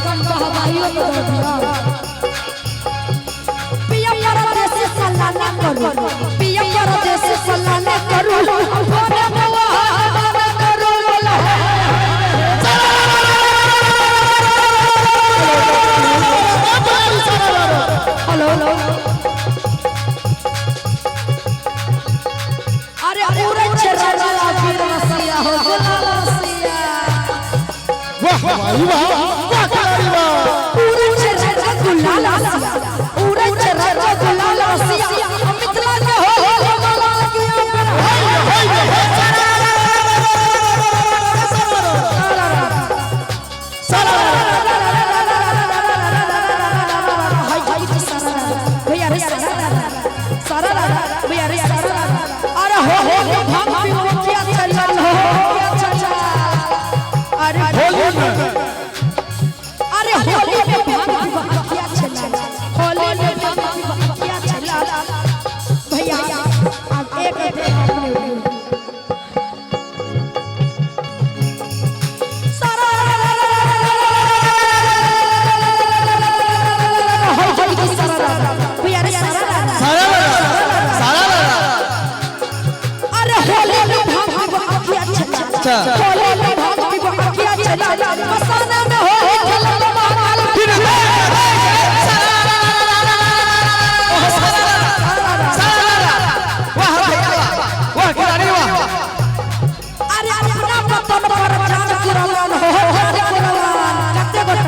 कम बहवाइयो के दे दियो। पिया परदेस सलाना करू, पिया परदेस सलाना करू, फोन मुआ करू बोला। हेलो अरे उड़ै छै रंगला वीर रसिया हो गुलाल रसिया। वाह भाई वाह, वाह खिलाड़ी वाह। उड़ै छै रंग गुलाल रसिया, उड़ै छै रंग गुलाल रसिया, मिथिला के हो हो गुलाल के ऊपर। भैया रे सारा भैया रे सारा। अरे हो हो के भांग पीबो किया चलल हो किया चलल। अरे होली में, अरे होली में भांग पीबो किया चलल, होली में भांग पीबो किया चलल। भैया अब एक एक अपने सारा हो हो सारा भैया रे सारा सारा सारा। अरे होली में भांग पीबो अखिया चला, होली में भांग पीबो अखिया चला, मसाना में हो खेलल मांगल। वाह भैया वाह, खिलाड़ी वाह। अरे अपना वतन पर जान कुर्बान हो जान कुर्बान। कते गोट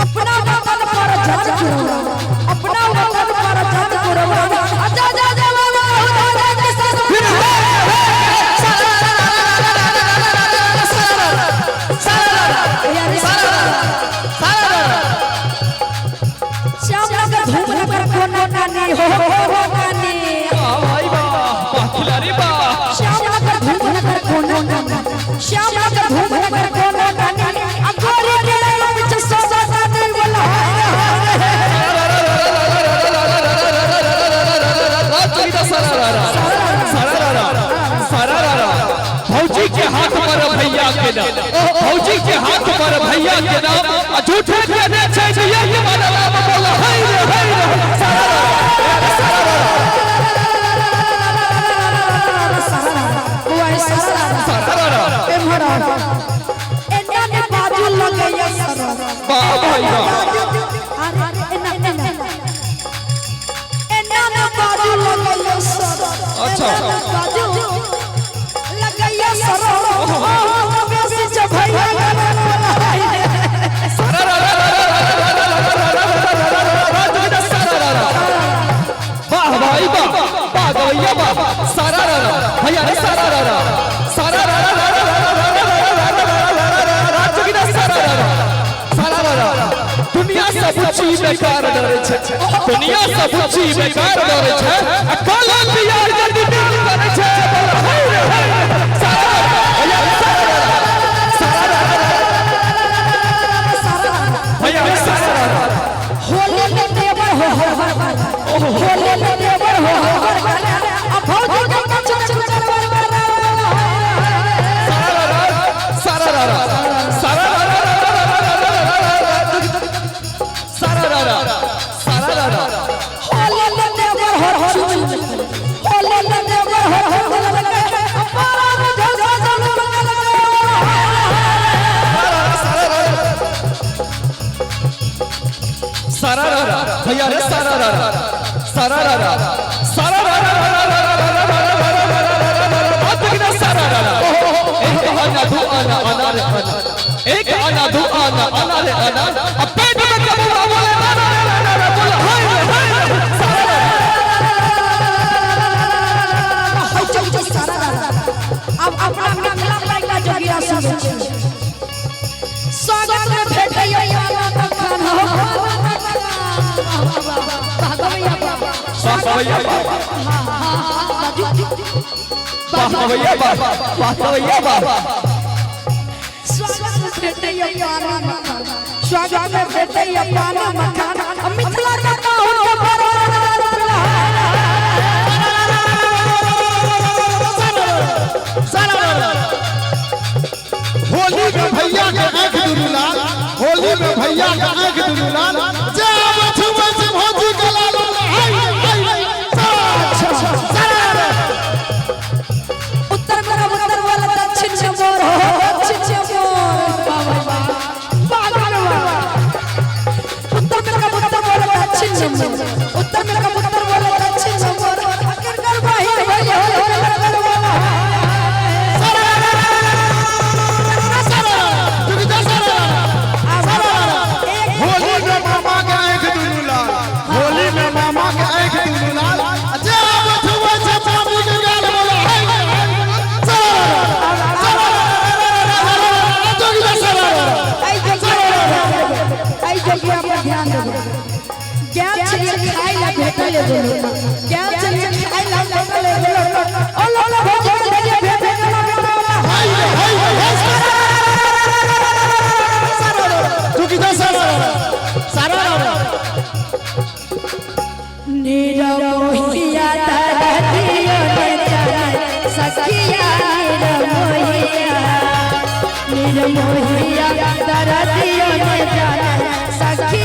अपना वतन पर जान कुर्बान, अपना वतन पर जान कुर्बान। जा जा जा बाबा हो जा श्याम नगर धूम नगर कोना नानी हो हो नानी। वाह भाई वाह, वाह खिलाड़ी वाह। श्याम नगर धूम नगर कोना नानी, श्याम नगर धूम नगर कोना नानी, अगोरी के बिच सोना नानी बोला। भौजी के हाथ पर भैया के नाम, भौजी के हाथ पर भैया के नाम, आ झूठे के ने छै दिया के बदला में बोला हाय रे हाय रे सारा सारा। एना ने बाजू लगैया सर। वाह भाई वाह। अरे एना एना एना ने बाजू लगैया सर। अच्छा। बाजू लगैया सर। ओ बेसी छ भैया। वाह भाई वाह, वाह गवैया वाह। सारा भैया रे सारा सारा सारा। दुनिया सब ऊंची बेकार डरे छै, दुनिया सब ऊंची बेकार डरे छै, आ काला पियार जल्दी दिल करे छै। हाय रे हाय सारा भैया रे सारा सारा भैया रे सारा। होली में देवर हो हो होली में देवर हो हो। अब भौजी के चल चल चल। सारा सारा सारा सारा। होली में देवर हो हो होली में देवर हो हो। अपारा में झल झल झल। सारा भैया रे सारा सारा सारा सारा। एक आना दो आना आना रे आना, एक आना दो आना आना रे आना, अब पेट में कबूतर बोले ना ना ना ना बोला हाय रे हाय रे सारा। अब अपना मिथिला में जोगिया सुनै छी। स्वागत में भेटैया पाना मखान हो वाह गवैया वाह गवैया वाह, वाह गवैया वाह, वाह गवैया वाह। स्वागत में भेटैया पाना मखान, स्वागत में भेटैया पाना मखान, मिथिला का पाहुन के बड़ा। होली होली में भैया के आंख दुनू लाल, होली में भैया के आंख दुनू लाल, जे आबै छुबै छै भौजी के लाल। हाय हाय सारा उत्तर में उत्तर वाला दक्षिण में मोर हो, दक्षिण में मोर। वाह वाह वाह वाह वाह। उत्तर में उत्तर वाला दक्षिण में मोर, उत्तर में उत्तर वाला दक्षिण में मोर। आखिर कर बाहिर भइल होली में कर वाला। होली में मामा के आंख दुनू लाल, होली में मामा के आंख दुनू लाल, जे आबै छुबै छै मामी के गाल। बोला हाय हाय आई जोगिया पर ध्यान देबो। ज्ञान चलिए खाइ ला भेटल एगो लोटा, ज्ञान चलिए खाइ ला भेटल एगो लोटा, ओ लोटा भौजी के लिए भेटल लोटा। हाय हाय हाय सारा निरमोहिया दरदियो ने जाने सखिया, निरमोहिया, निरमोहिया दरदियो ने जाने सखिया।